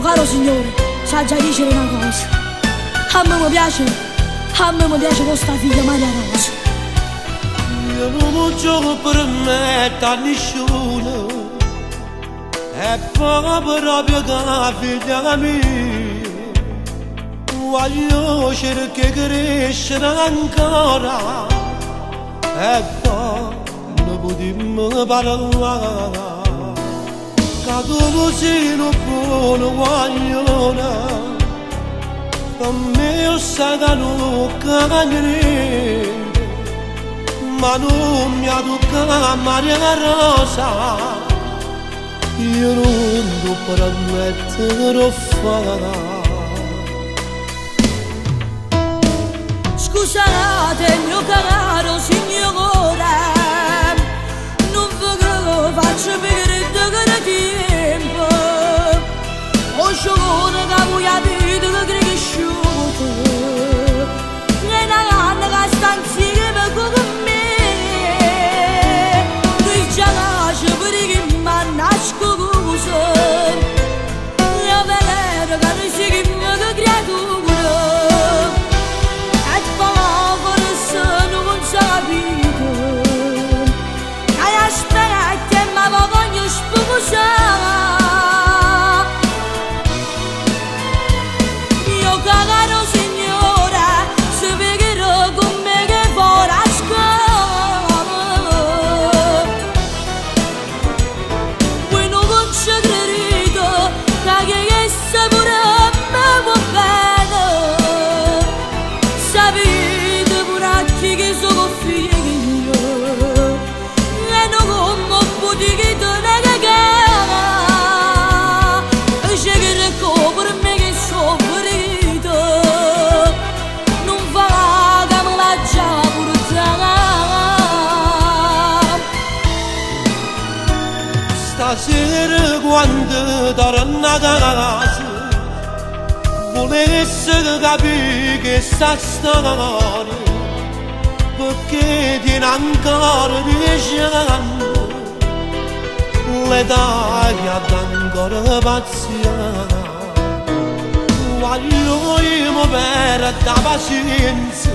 caro signore, c'aggia dicere na cosa. A me mi piace, a me mi piace vostra figlia Maria Rosa. Io nun ce permetto a nessuno, è proprio che la figlia mia. Voglio cercare crescere ancora, e poi ne potremmo parlare. Che tu sei un buono guaglione, per me sai che non cambia niente, ma non mi tocca Maria Rosa, io non ti permetterò fare. Scusate mio caro signore, non vi faccio perdere tempo. O giorno che voi avete cresciuto, e una canna che sta insieme con me. Noi già ci preghiamo a nascosto, e a vedere che noi siamo creature. E forse non sapete, che aspetta e ma voglio sposare. Mio caro signore, se vedrò con me che fuori a scuola. Voi non ci credete che essa pure me va bene. Sapete pure a chi che sono figlio, e non come potete negare. C'è che per me che sono ferito, non fa che me l'ha già portata. Stasera quando torno a casa, volessi capire che sta storia, perché tiene ancora 10 anni, l'età che ha ancora pazzia. Voglio io mi perdo la pazienza,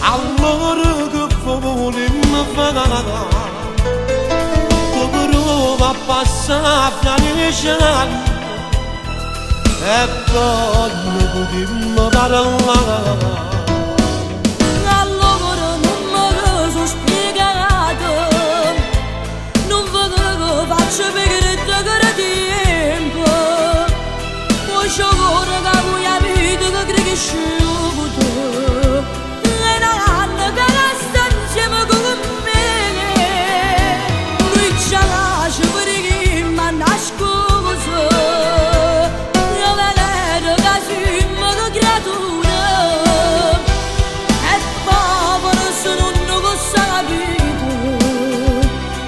allora che volimmo fare? Prova a passare fra 10 anni e poi ne potremmo parlare. Allora non me lo sono spiegato, non ve faccio perdere tempo. Poi c'è ora che voi avete cresciuto, e una canna che sta insieme con me. Noi già ci preghiamo a nascosto, e vedere che siamo creature. E povero se non lo sapete,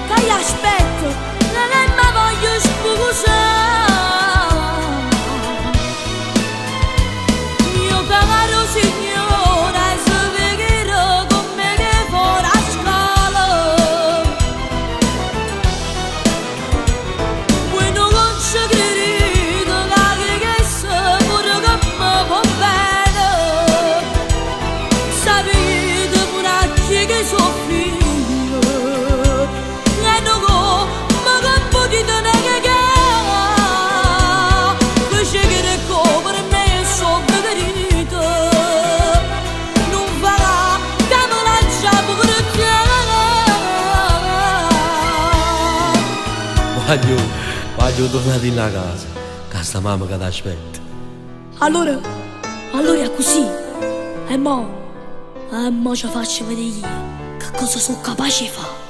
che io aspetto e mi voglio sposare. Mio caro signore, se vedrò con me che fuori a scuola. Voi non ci credete che essa pure che mi va bene. Sapete pure a chi che sono figlio, e non come potete negare. Che che per me sono ferito, non farà che me l'ha già portata. Voglio, voglio tornare in casa, che sta mamma che ti aspetta. Allora, allora è così. E mo ci faccio vedere io che cosa sono capace di fare.